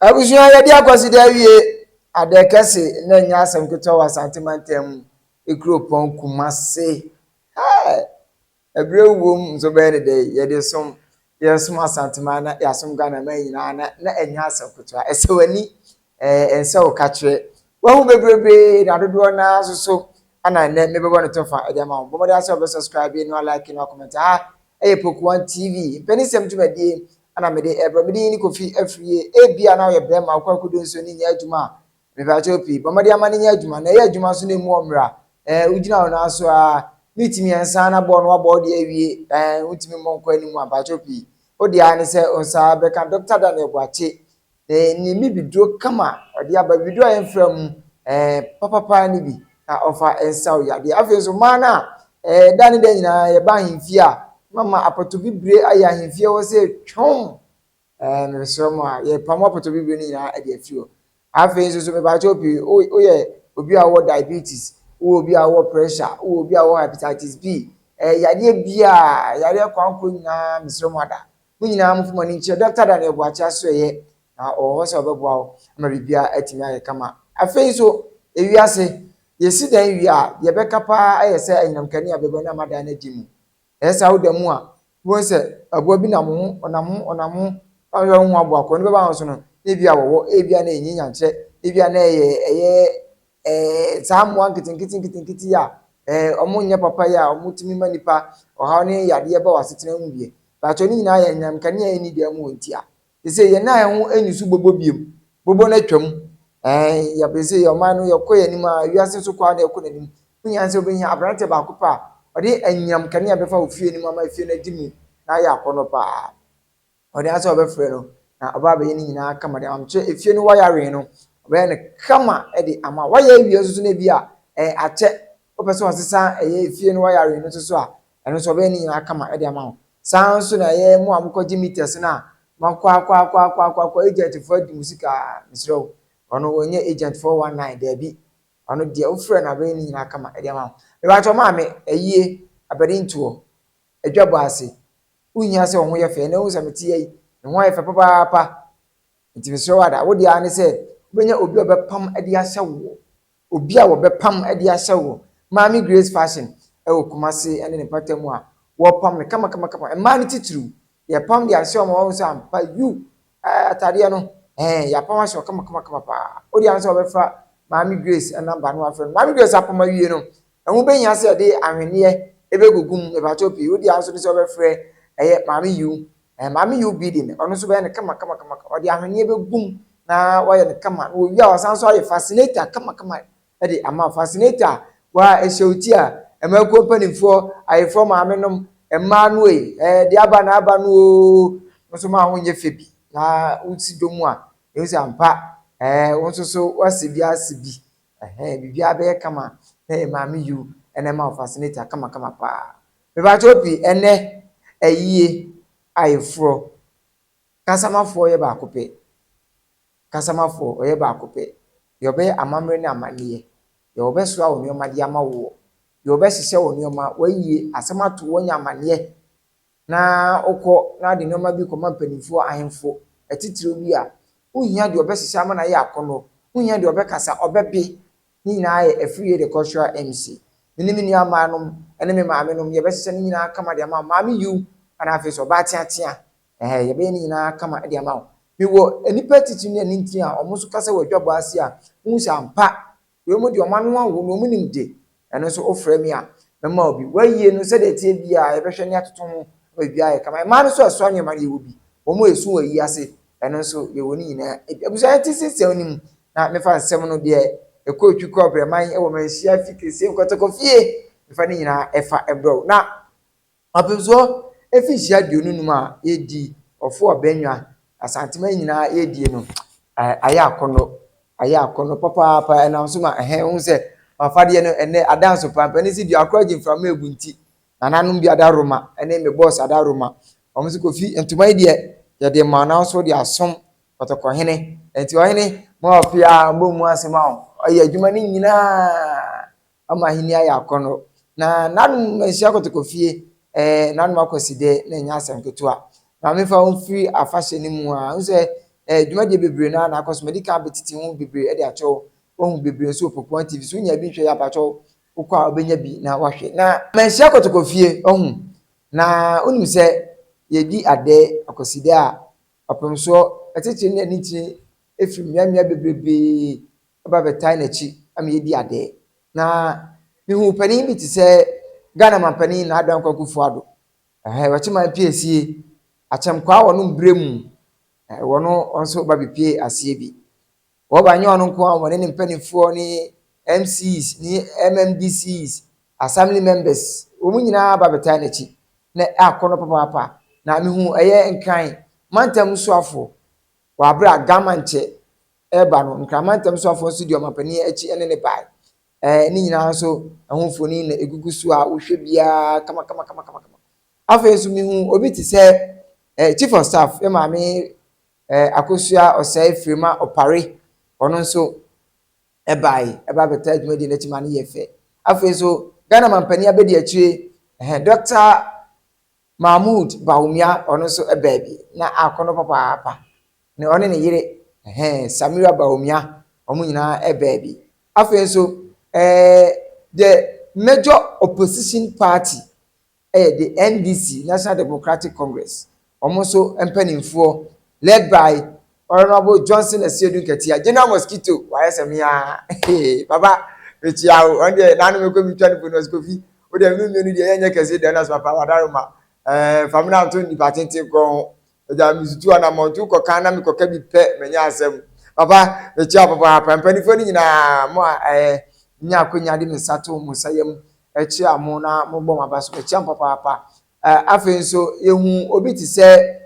Abusua yɛde akwaside awie adɛ kɛse na ɛnyɛ asɛm ketewa wɔ Asante mantam mu kuropɔn Kumase. Hey! Ɛberɛ wom nso bɛyɛ ne dɛ yɛde som yɛsom Asanteman na yɛasom Ghana man nyinaa na na ɛnyɛ asɛm ketewa. Ɛsɛ w'ani ɛɛ ɛnsɛ wo ka kyerɛ. Wahu bebrebe na dodoɔ naa nso so ana nnɛ mebɛbɔ ne tɔfa ɛde ama wo. Bɔ mmɔden sɛ wɔbɛ subscribe na like na comment. Ha ɛyɛ Poku One TV. Mpanisɛm dwumadie ana mede ɛbrɛ mede yi ne Kofi Afiri ebia na ɔyɛ bɛrima akɔ akɔdo nsuo ne nyɛ adwuma a mepakyɛw pii bɔ mmɔden ama ne nyɛ adwuma na ɛyɛ adwuma nso na emu ɔmmra ɛɛ wogyina hɔ naa so a meet mmiɛnsa na bɔɔl no wabɔ ɔde awie ɛɛ wotumi mmɔ nkɔ anim a mpakyɛw pii wode ara ne sɛ nsa bɛka Dr. Daniel Boakye ne ne mi biduro kama ɔde aba biduro a yɛmfra mu ɛɛ papapa ne bi na ɔfa nsaw yadeɛ. Afei nso mmaa no a ɛɛ da ne da nyinaa yɛba ahemfie a mama apɔtɔ bibire ayɛ ahemfie hɔ sɛ twɔm ɛɛ mesrɛ mu a yɛpam apɔtɔ bibire no nyinaa de afi hɔ. Afei nso so mepakyɛw pii woyɛ obi a wɔwɔ diabetes, wowɔ obi a wɔwɔ pressure, wowɔ obi a wɔwɔ hepatitis B, ɛɛ yadeɛ biaa yadeɛ kwan nyinaa mesrɛ mu ada mo nyinaa mo fom ani nkyerɛ Dr. Daniel Boakye aso ɛyɛ na ɔwɔ hɔ sɛ ɔbɛboa wo ama biribiara atumi ayɛ kama. Afei nso ewiase yɛsi dan wie a deɛ ɛbɛka paa ayɛ sɛ anyinam kanea bɛbɔ na ama dan no adi mu. Ɛyɛ sɛ woda mu a wɔn sɛ aboa bi nam ho ɔnam ho ɔnam ho ahwɛ ho aboa kɔ no bɛba ho so no ebi a wɔwɔ ebi a na ɛnyɛ nyankyerɛ ebi a na ɛyɛ ɛyɛ ɛɛ saa mmoa nketenkete nketenkete a ɛɛ ɔmo nyɛ papa yi a ɔmo tumi ma nipa ɔhaw ne yadeɛ ba wɔ asetena mu bie baatɔ ne nyinaa yɛ anyinam kanea yɛ ni dan mu wɔ nti a sɛ yɛn nan ho enyi so bobo biem bobo no atwam ɛɛ yɛpɛ sɛ ɔman no yɛkɔ yɛn anim a wiase nso kɔ a na yɛkɔ n'anim wonya sɛ wobɛnya aberanteɛ baako pa a ɔde anyinam kanea bɛfa wɔ fie no mu ama fie no adi mu na ayɛ akɔnɔ paa ɔde asɛ ɔbɛfrɛ no na ɔba abɛyɛ ne nyinaa kama de ama kyerɛ efie no wayare no ɔbɛyɛ no kama de ama wayɛ awie nso so no bi a ɛɛ akyɛ wopɛ sɛ ɔsesa ɛyɛ efie no wayare no nso so a ɛno nso ɔbɛyɛ ne nyinaa kama de ama wo. Saa nso na ɛyɛ mo a mokɔgye meters no a makɔ akɔ akɔ akɔ akɔ akɔ agent foɔ adi mo sika mesrɛ wo ɔno wɔnyɛ agent 419 daabi ɔno deɛ wofrɛ no abɛyɛ ne nyinaa kama de ama wo. Mebatɔ maame ayie abɛde adwabɔ ase wohia sɛ wo ho yɛ fɛ na wohu sɛ mete yi me ho ayɛ fɛ papaapa nti mesrɛ wo ada wode ara ne sɛ wobɛnya obi a ɔbɛpam de ahyɛ wo obi a wɔbɛpam de ahyɛ wo. Maame Grace Fashion ɛwɔ Kumase ne ne mpata mu a wɔpam no kama kama kama mmaa no titiriw yɛpam de ahyɛ wɔn wɔn sɛ ampa yu atadeɛ no ɛɛ yɛapam ahyɛ wɔn kama kama kama paa. Wode ara ne sɛ wɔbɛfa Maame Grace number no afrɛ no. Maame Grace apam awie no ɛho bɛhia sɛ yɛde ahwenneɛ ɛbɛgugu mu mepakyɛw pii wode ara nso ne sɛ wɔbɛfrɛ ɛyɛ Maame Yu ɛɛ Maame Yu bi de no ɔno nso bɛyɛ no kama kama kama ɔde ahwenneɛ bɛgu mu na wayɛ no kama na owie a ɔsan so ayɛ fascinator kama kama ɛde ama fascinator wa ɛhyɛ wo ti a mmakuo mpanimfoɔ ayeforɔ maame nom mmaa no yi ɛɛ deɛ aba na aba no oo nso maa ho nyɛ fɛ bi na wosi dwom a ehu sɛ ampa ɛɛ wo nso so wasi bi ase bi ɛhɛn biribiara bɛyɛ kama na yɛ Maame Yu ɛna ɛma wo fascinator kama kama paa. Mepakyɛw pii ɛnɛ ayie ayeforɔ kasamafoɔ yɛ baako pɛ kasamafoɔ ɔyɛ baako pɛ deɛ ɔbɛyɛ amammerɛ ne amanneɛ deɛ ɔbɛsoa wo nneɛma de ama woɔ deɛ ɔbɛhyehyɛ wo nneɛma wayie asɛm ato wɔnya amanneɛ na wokɔ na de nneɛma bi kɔma mpanimfoɔ ahemfo atitiriw bi a wohia deɛ ɔbɛhyehyɛ ama no ayɛ akɔnnɔ wohia deɛ ɔbɛkasa ɔbɛbe ne nyinaa yɛ Afriyie the Cultural MC. Me ne me nua mmaa nom ne me maame nom yɛbɛhyehyɛ ne nyinaa kama de ama wo. Maame Yiw ana afei so ɔbaa teatea ɛhɛ yɛbɛyɛ ne nyinaa kama de ama wo. Mewɔ nnipa titiri ne anintini a wɔn nso kasa wɔ adwabɔ ase a wohu sɛ ampa wei mu deɛ ɔmo ano awo na ɔmo nim de ɛno nso wofrɛ me a mɛma wo bi. Wayie no sɛdeɛ ɛteɛ biara yɛbɛhwɛ ne atoto ho ma biribiara yɛ kama. Mmaa no nso ɛsoa nneɛma no yɛwɔ bi wɔn a ɛsu wɔ ayi ase ɛno nso yɛwɔ ne nyinaa ebi. Abusua yɛn ti sisi no mu na mefa nsɛm no deɛ ɛkɔ otwi kɔ brɛman ɛwɔ manhyia fi kɛseɛ nkɔtɔkɔ fie mefa ne nyinaa ɛfa ɛbrɛw na apemsoɔ efi nhyia 25 a yɛdi ɔfo ɔbɛnwa Asanteman nyinaa yɛdie no ɛɛ ayɛ akɔnɔ ayɛ akɔnɔ papaapa ɛnam so ma ɛhɛn ho sɛ mafadeɛ no ɛnɛ adanso paa mpanin si dua akora gye mframa egu nti nananom bi adaroma ɛne me boss adaroma wɔn nso Kofi ntoma yi deɛ yɛde ma nanso de asom kɔtɔkɔhene nti ɔhene mo a ɔpia mbɔ mu asɛm a ɔyɛ adwuma no nyinaa ama ahenni ayɛ akɔnɔ na nanom nhyia kɔtɔkɔ fie ɛɛ nanom akɔsi dɛ na ɛnyɛ asɛm ketewa maame fa wɔn firi afahyɛ no mu a n sɛ Ɛɛ dwumadie bebree no ara na akɔ so. Madi kan abɛtete ho bebree de akyerɛ wo. Woahu bebree nso wɔ Pokuan TV so. Wonya bi nhwɛ yɛ apakyɛw wokɔ a wobɛnya bi na woahwɛ. Na manhyia Kɔtɔkɔfie, wahu. Na wonim sɛ yɛdi adɛ Akwasida a, ɔpemsoɔ, atitire ne anitire firi mmeammea bebrebee ba bɛtae n'akyi ma yɛdi adɛ. Na mehuu panin bi te sɛ Ghana mampanin Nana Dankwa Akufo-Addo. Ɛhɛn, Ɔkyeman Piesie, Akyɛmkwaa wɔ no mbrɛ mu, wɔ no nso ba bepie aseɛ bi. Wɔba nyɛ ɔno nko ara, wɔne ne mpanimfoɔ ne MCs ne MMDCs, assembly members, wɔn nyinaa ba bɛtaa n'akyi na akɔ no papaapa. Na mehu ɛyɛ Nkran mantam soafoɔ wɔ abere a Gama nkyɛ ɛreba no, Nkran mantam soafoɔ nso di ɔmampanin akyi ne ne bae. Ɛɛ ne nyinaa nso ɛho mfoni na egugu so a wohwɛ biara kama kama kama kama. Afei nso mehu obi te sɛ eh, chief of staff yɛ maame eh, Akosua Ɔsɛe Firima Ɔpare, ɔno nso ɛbae ɛba bɛtaa dwumadie no akyi ma no yɛ fɛ. Afei nso Ghana mampanin abɛdi akyire eh, Dr. Mahmood Bawumia, ɔno nso ɛbaa bi na akɔnɔ papaapa. Ne ɔne ne yere eh, Samira Bawumia, wɔn nyinaa ɛbaa bi. Afei nso eh, the major opposition party ɛyɛ the NDC, National Democratic Congress, wɔn nso mpanimfoɔ led by Honourable Johnson Asiedu Nketia, General Mosquito, wayɛ sɛ mea papa mekyia wo. Ɔno deɛ n'ano mekɔ metwa no fo no ɔsikofi wo deɛ menu mmienu deɛ yɛnyɛ kɛse deɛ ɔno papa wadaroma ɛɛ famina nto nipa tenten kɔn ho ɛgya mesutu anammɔnto kɔka na mekɔka bi pɛ manya asɛm. Papa mekyia papa mpanimfoɔ no nyinaa mo a ɛɛ nya akonya de me nsa to mo nsa yam ɛkyia mo na mobɔ mo aba so, mekyia mo papaapa. Afei nso yɛhu obi te sɛ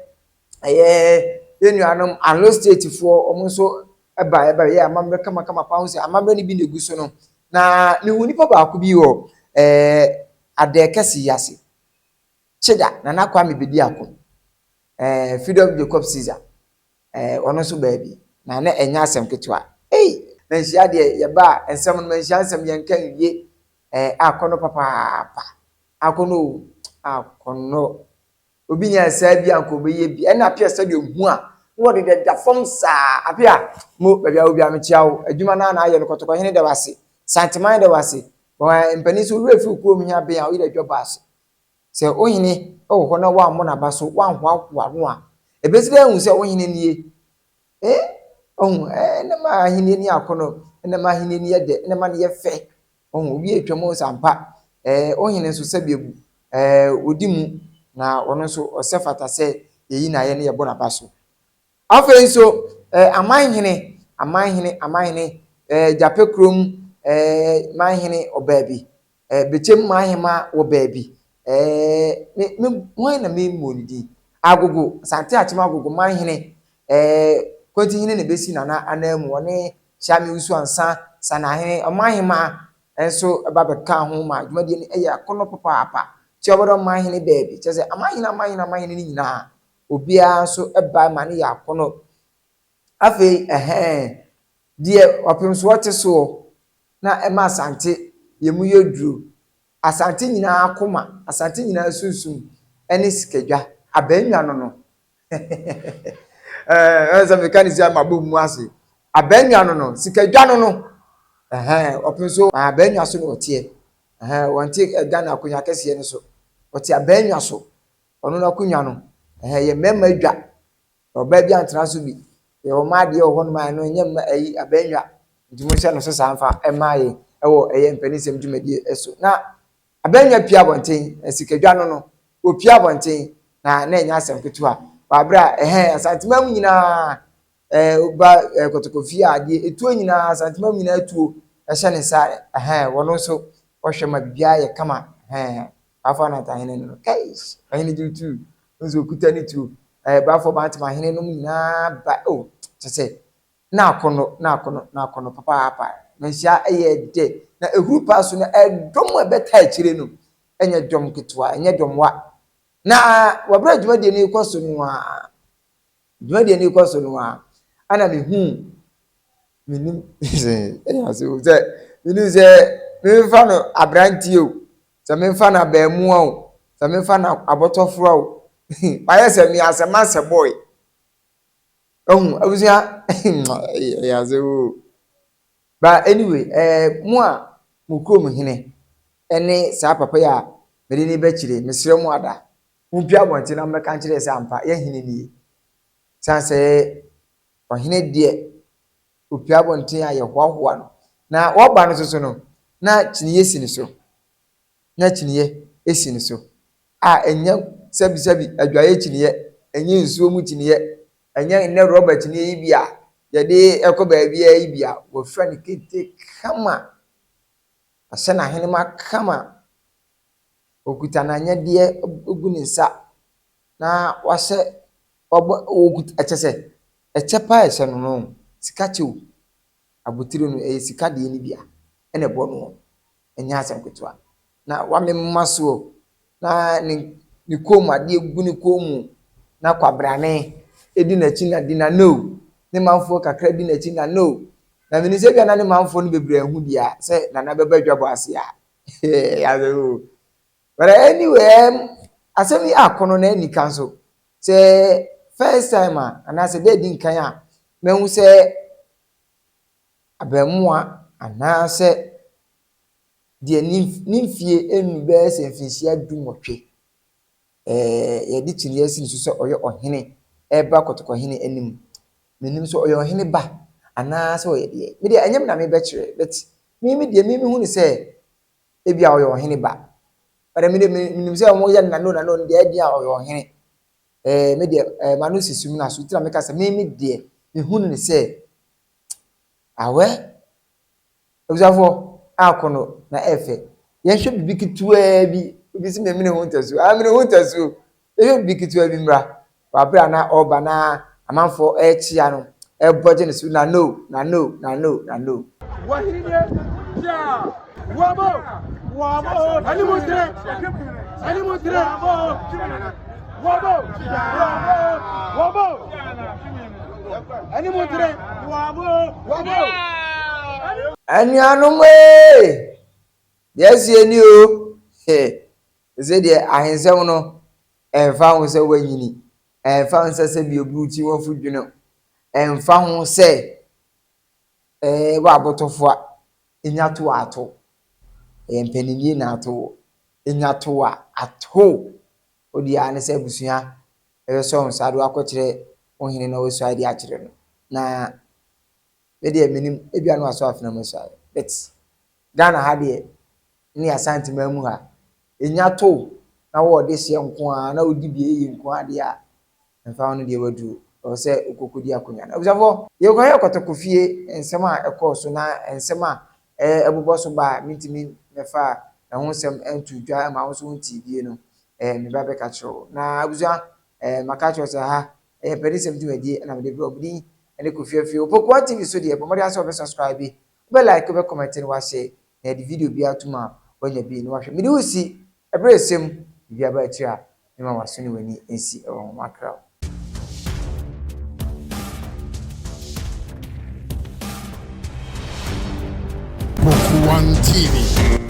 ɛyɛ yɛn nuanom Anlo Statefoɔ, wɔn nso ɛba ɛba yɛ amammerɛ kamakama pa ho sɛ amammerɛ no bi na egu so no. Na mehu nipa baako bi wɔ adɛɛ kɛse yi ase, Kyeda Nana Kwame Bediako, Freedom Jacob Caesar, ɔno nso baabi na na ɛnyɛ asɛm ketewa. Ei, manhyia deɛ yɛba a nsɛm no manhyia nsɛm yɛnka nwie. Akɔnɔ papaapa, akɔnɔ o, akɔnɔ. Obi nya saa bi anka obɛyɛ bi ɛna apia sɛdeɛ ohu a na wɔde deda fam saa. Apia mo baabi a obi a mekyia wo adwuma no a na ayɛ no. Kɔtɔkɔhene da wase, Santeman da wase. Mpanin so wura firi kurom hia bɛn a woyɛ adwa bɔ ase sɛ wohene wɔ hɔ na woammɔ n'aba so woanhoahoa no a ɛbɛsi dɛ ahu sɛ wohene nie. Ɔhu ɛna ma ahenni ni akɔnɔ, ɛna ma ahenni ni yɛ dɛ, ɛna ma no yɛ fɛ. Ɔhu obi atwa mu sampa wohene nso sɛbi ebu odi mu na ɔno nso ɔsɛ fata sɛ yɛyi na yɛ ne yɛbɔ n'aba so. Afei nso amanhene amanhene amanhene Gyape kurom manhene ɔbaa bi, Bɛkyɛm manhema wɔ baabi, me me hwan na me mmɔ ne din, Agogo Asante Akyem Agogo manhene, Kwantihene na ebesi nana anan mu, ɔne Hyame Wusu Ansa Sanahene ɔmanhema nso ba bɛka ho ma dwumadie no yɛ akɔnɔ papaapa. Kyerɛwbɔdɔ manhene baabi kyerɛ sɛ amanhene amanhene amanhene no nyinaa obiara nso ba ma no yɛ akɔnɔ. Afei ɛhɛn deɛ ɔpemsoɔ te soɔ na ɛma Asante yɛn mu yɛ duro, Asante nyinaa akoma, Asante nyinaa sunsum ne sikadwa abɛnwa no no ɛɛ sɛ meka ne si ama bɔ mu ase abɛnwa no no sikadwa no no ɛhɛn ɔpem so abɛnwa so na ɔteɛ. Ɛhɛn wɔnte Ghana akonnwa kɛseɛ no so, ɔte abɛnwa so. Ɔno n'akonnwa no ɛhɛn yɛ mmarima adwa, ɔbaa bi antena so bi. Yɛwɔ mmaa deɛ wɔ hɔnom a ɛno ɛnyɛ mma ɛyi abɛnwa nti mo nhyɛ no so saa mfa ɛmaa yɛ ɛwɔ ɛyɛ mpanisɛm dwumadie so. Na abɛnwa pia abɔnten, sikadwa no no opia abɔnten na ɛnyɛ asɛm ketewa wɔ abere a ɛhɛn Asantema mu nyinaa ba Kɔtɔkɔfie a deɛ etuo nyinaa Asantema mu nyinaa tuo ɛhyɛ ne nsa. Ɛhɛn wɔn nso wɔhwɛ ma biribiara yɛ kama. Ɛhɛn Baafo Anantahene no kɛis ɔhene gye tuo nso okuta ne tuo. Baafo Bantama ahene nom nyinaa ba o kyɛ sɛ na akɔnɔ na akɔnɔ na akɔnɔ papaapa. Manhyia ɛyɛ dɛ na ehuru paa so na ɛdɔm a ɛbɛta akyire no ɛnyɛ dɔm ketewa, ɛnyɛ dɔm wa. Na wɔbrɛ dwumadie no kɔ so no a dwumadie no kɔ so no a ɛna mehu menim ɛyɛ ase o sɛ menim sɛ memfa no aberanteɛ o, sɛ memfa no abaamuwa o, sɛ memfa no abɔtɔfoɔ o, wayɛ sɛ me asɛm asɛ boy. Ɔhu abusua ɛyɛ asɛm o. But anyway, ɛɛ mo a mo kurom hene ɛne saa papa yi a mede ne bɛkyire, mesrɛ mo ada. Mompue abɔnten na mommɛka nkyerɛ sɛ ampa yɛn hene nie. San sɛ ɔhene deɛ opue abɔnten a yɛhoahoa no. Na wɔba no soso no, na kyiniiɛ si ne so. Na kyiniiɛ si ne so. A ɛnyɛ sɛbisɛbi adwaeɛ kyiniiɛ, ɛnyɛ nsuo mu kyiniiɛ, ɛnyɛ nnɛ rɔba kyiniiɛ yi bi a yɛde ɛkɔ baabiara yi bi a wɔfira ne kente kama. Ahyɛ n'ahenema kama. Okuta n'anyɛdeɛ gu ne nsa na wahyɛ wabɔ okuta ɛkyɛ sɛ ɛkyɛ paa ɛhyɛ no no sika kyɛw. Abotire no ɛyɛ sika deɛ no bi a ɛna ɛbɔ no ɛnyɛ asɛm ketewa. Na wamema soɔ na ne ne kɔn mu adeɛ gu ne kɔn mu na kwabrane edi n'akyi na di na no ne manfoɔ kakra di n'akyi na no na mene sɛ bia na ne manfoɔ no bebree ahu deɛ a sɛ nana bɛba adwabɔ ase a yasɛ o. But anyway, asɛm yi akɔ no na anika nso sɛ first time a anaasɛ dɛ di nkan a mahu sɛ abɛɛmoa anaasɛ deɛ ne mfie enu bɛyɛ sɛ mfinhyia 18 yɛde kyiniiɛ asi ne so sɛ ɔyɛ ɔhene ɛreba kɔtɔkɔhene anim. Menim sɛ ɔyɛ ɔhene ba anaasɛ ɔyɛ deɛ. Me deɛ ɛnyɛ me na mebɛkyerɛ but me me deɛ me mehu ne sɛ ebi a ɔyɛ ɔhene ba. But me deɛ menim sɛ wɔyɛ no nano nano no deɛ ɛdi a ɔyɛ ɔhene. Me deɛ m'ano si sum na so nti na meka sɛ me me deɛ mehu ne sɛ awɛ abusuafoɔ akɔ no na ɛfɛ. Yɛnhwɛ biribi ketewaa bi obi si memene ho ntasuo ah mene ho ntasuo. Yɛhwɛ biribi ketewa bi mmra wɔ abere a na ɔreba na amanfoɔ ɛrekyia no ɛrebɔ gye ne so na no na no na no na no. Wahine pia wabo wabo animutere animutere wabo wabo animutere wabo wabo. Anuanom ee deɛ asie ni o sɛ deɛ ahensɛm no ɛmfa ho sɛ wanyini, ɛmfa ho sɛ sɛbi oburuti wɔn dwene, ɛmfa ho sɛ wɔ abɔtɔfoa enya to ato ɛyɛ mpanyinie na ato enya to a ato o deɛ ara ne sɛ abusua ɛbɛsɔ nsa do akɔkyerɛ ohene na wɔasua de akyerɛ no na me deɛ menim ebi ano asɔ afena mu asua but Ghana ha deɛ ne Asanteman mu ha enya to na wɔde hyɛ nko ara na odi bi eyi nko ara deɛ a mfa ho no deɛ waduru ɛwɔ sɛ okoko di akonnwa no. Abusuafoɔ yɛkɔhwɛ kɔtɔkɔ fie nsɛm a ɛkɔɔ so na nsɛm a ɛbobɔ so ba a mintimi mɛfa ɛho nsɛm nto dwa ma wo nso nti bie no meba bɛka kyerɛ wo. Na abusua maka kyerɛ sɛ ha ɛyɛ mpɛnisɛm dwumadie ɛna mede brɛ obidin ɛne Kofi Afie. Opokuwa TV so deɛ bɔ mmɔden sɛ wɔbɛ subscribe, wobɛ like, wobɛ comment na wahyɛ na yɛde video bi atom a wanya bi na wahwɛ. Mede wo si ɛberɛ esɛm biribi aba akyire a mema waso ne w'ani nsi ɛwɔ ho makra wo. Book One TV.